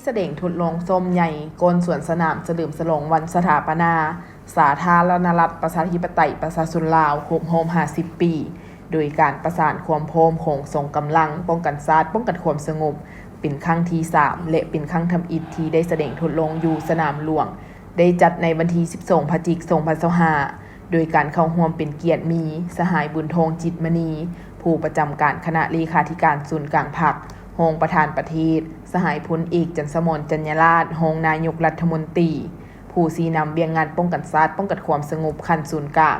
ສະແດງທົດລອງຊ້ອມໃຫຍ່ກ່ອນສວນສະໜາມສະເຫຼີມສະຫຼອງວັນສະຖາປະນາສາທາລະນະລັດ ປະຊາທິປະໄຕ ປະຊາຊົນລາວ ຄົບຮອບຫ້າສິບປີ, ໂດຍການປະສານຄວາມພ້ອມຂອງສອງກຳລັງປ້ອງກັນຊາດ ປ້ອງກັນຄວາມສະຫງົບ ເປັນຄັ້ງທີສາມ ແລະ ເປັນຄັ້ງທຳອິດທີ່ໄດ້ສະແດງທົດລອງຢູ່ສະໜາມຫຼວງ, ໄດ້ຈັດໃນວັນທີສິບສອງ ພະຈິກ ສອງພັນຊາວຫ້າ ໂດຍການເຂົ້າຮ່ວມເປັນກຽດມີ ສະຫາຍ ບຸນທອງ ຈິດມະນີ ຜູ້ປະຈຳການຄະນະເລຂາທິການສູນກາງພັກ, ຮອງປະທານປະເທດ, ສະຫາຍ ພົນເອກ ຈັນສະໝອນ ຈັນຍາລາດ ຮອງນາຍົກລັດຖະມົນຕີ, ຜູ້ຊີ້ນຳວຽກງານປ້ອງກັນຊາດ ປ້ອງກັນຄວາມສະຫງົບຂັ້ນສູນກາງ,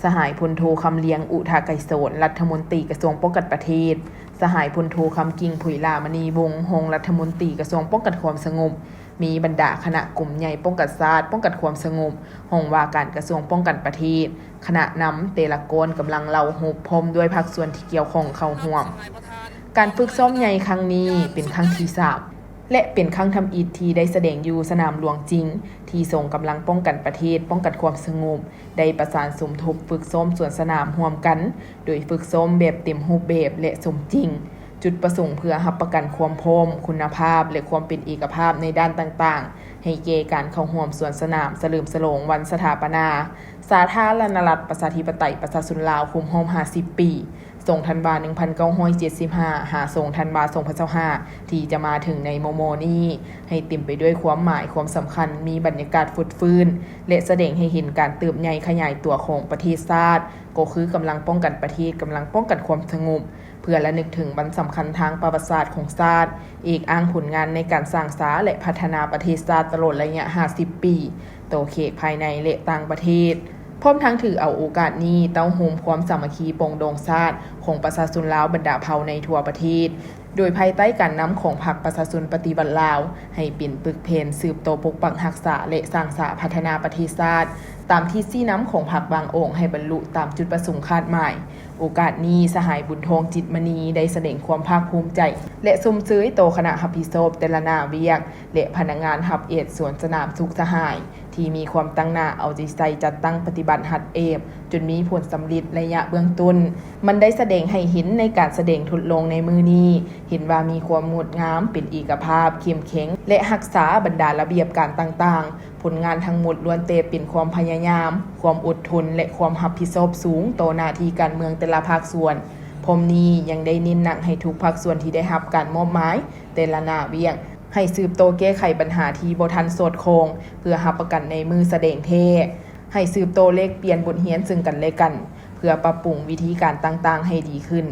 ສະຫາຍ ພົນໂທ ຄຳລຽງ ອຸທະໄກສອນ ລັດຖະມົນຕີກະຊວງປ້ອງກັນປະເທດ, ສະຫາຍ ພົນໂທ ຄຳກິ່ງ ຜຸຍຫຼ້າມະນີວົງ ຮອງລັດຖະມົນຕີກະຊວງປ້ອງກັນຄວາມສະຫງົບ, ມີບັນດາຄະນະກົມໃຫຍ່ປ້ອງກັນຊາດ ປ້ອງກັນຄວາມສະຫງົບ, ຫ້ອງວ່າການກະຊວງປ້ອງກັນປະເທດ, ຄະນະນຳແຕ່ລະກ້ອນກຳລັງເຫຼົ່າຮົບ ພ້ອມດ້ວຍພາກສ່ວນທີ່ກ່ຽວຂ້ອງເຂົ້າຮ່ວມ. ການຝຶກຊ້ອມໃຫຍ່ຄັ້ງນີ້ເປັນຄັ້ງທີສາມ ແລະ ເປັນຄັ້ງທຳອິດທີ່ໄດ້ສະແດງຢູ່ສະໜາມຫຼວງຈິງ ທີ່ສອງກຳລັງປ້ອງກັນປະເທດ ປ້ອງກັນຄວາມສະຫງົບ ໄດ້ປະສານສົມທົບຝຶກຊ້ອມສວນສະໜາມຮ່ວມກັນ, ໂດຍຝຶກຊ້ອມແບບເຕັມຮູບແບບ ແລະ ສົມຈິງ. ຈຸດປະສົງເພື່ອຮັບປະກັນຄວາມພ້ອມ, ຄຸນນະພາບ ແລະ ຄວາມເປັນເອກະພາບໃນດ້ານຕ່າງໆ ໃຫ້ແກ່ການເຂົ້າຮ່ວມສວນສະໜາມສະເຫຼີມສະຫຼອງວັນສະຖາປະນາສາທາລະນະລັດ ປະຊາທິປະໄຕ ປະຊາຊົນລາວ ຄົບຮອບຫ້າສິບປີ, ສອງທັນວາ ໜຶ່ງພັນເກົ້າຮ້ອຍເຈັດສິບຫ້າ ຫາ ສອງທັນວາ ສອງພັນຊາວຫ້າ ທີ່ຈະມາເຖິງໃນມໍ່ໆນີ້, ໃຫ້ເຕັມໄປດ້ວຍຄວາມໝາຍຄວາມສຳຄັນ, ມີບັນຍາກາດຟົດຟື້ນ ແລະ ສະແດງໃຫ້ເຫັນການເຕີບໃຫຍ່ຂະຫຍາຍຕົວຂອງປະເທດຊາດ, ກໍຄືກຳລັງປ້ອງກັນປະເທດ, ກຳລັງປ້ອງກັນຄວາມສະຫງົບ, ເພື່ອລະນຶກເຖິງວັນສຳຄັນທາງປະຫວັດສາດຂອງຊາດ, ເອກອ້າງຜົນງານໃນການສ້າງສາ ແລະ ພັດທະນາປະເທດຊາດຕະຫຼອດໄລຍະຫ້າສິບປີ ຕໍ່ແຂກພາຍໃນ ແລະ ຕ່າງປະເທດ, ພ້ອມທັງຖືເອົາໂອກາດນີ້ເຕົ້າໂຮມຄວາມສາມັກຄີປອງດອງຊາດຂອງປະຊາຊົນລາວບັນດາເຜົ່າໃນທົ່ວປະເທດ, ໂດຍພາຍໃຕ້ການນຳຂອງພັກປະຊາຊົນປະຕິວັດລາວ ໃຫ້ເປັນປຶກແຜ່ນສືບຕໍ່ປົກປັກຮັກສາ ແລະ ສ້າງສາພັດທະນາປະເທດຊາດ ຕາມທິດຊີ້ນຳຂອງພັກວາງອອກໃຫ້ບັນລຸຕາມຈຸດປະສົງຄາດໝາຍ. ໂອກາດນີ້ ສະຫາຍ ບຸນທອງ ຈິດມະນີ ໄດ້ສະແດງຄວາມພາກພູມໃຈ ແລະ ຊົມເຊີຍຕໍ່ຄະນະຮັບຜິດຊອບແຕ່ລະໜ້າວຽກ ແລະ ພະນັກງານຮັບແອດສວນສະໜາມທຸກສະຫາຍ ທີ່ມີຄວາມຕັ້ງໜ້າເອົາໃຈໃສ່ຈັດຕັ້ງປະຕິບັດຮັດແອບ ຈົນມີຜົນສຳເລັດໄລຍະເບື້ອງຕົ້ນ. ມັນໄດ້ສະແດງໃຫ້ເຫັນໃນການສະແດງທົດລອງໃນມື້ນີ້ ເຫັນວ່າມີຄວາມງົດງາມ, ເປັນເອກະພາບ, ເຂັ້ມແຂງ ແລະ ຮັກສາບັນດາລະບຽບການຕ່າງໆ. ຜົນງານທັງໝົດລ້ວນແຕ່ເປັນຄວາມພະຍາຍາມ, ຄວາມອົດທົນ ແລະ ຄວາມຮັບຜິດຊອບສູງຕໍ່ໜ້າທີ່ການເມືອງແຕ່ລະພາກສ່ວນ. ພ້ອມນີ້ຍັງໄດ້ເນັ້ນໜັກໃຫ້ທຸກພາກສ່ວນທີ່ໄດ້ຮັບການມອບໝາຍແຕ່ລະໜ້າວຽກ ໃຫ້ສືບຕໍ່ແກ້ໄຂບັນຫາທີ່ບໍ່ທັນສອດຄ່ອງ ເພື່ອຮັບປະກັນໃນມື້ສະແດງແທ້, ໃຫ້ສືບຕໍ່ແລກປ່ຽນບົດຮຽນເຊິ່ງກັນແລະກັນ ເພື່ອປັບປຸງວິທີການຕ່າງໆໃຫ້ດີຂຶ້ນ,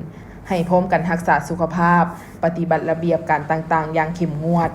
ໃຫ້ພ້ອມກັນຮັກສາສຸຂະພາບ, ປະຕິບັດລະບຽບການຕ່າງໆຢ່າງເຂັ້ມງວດ.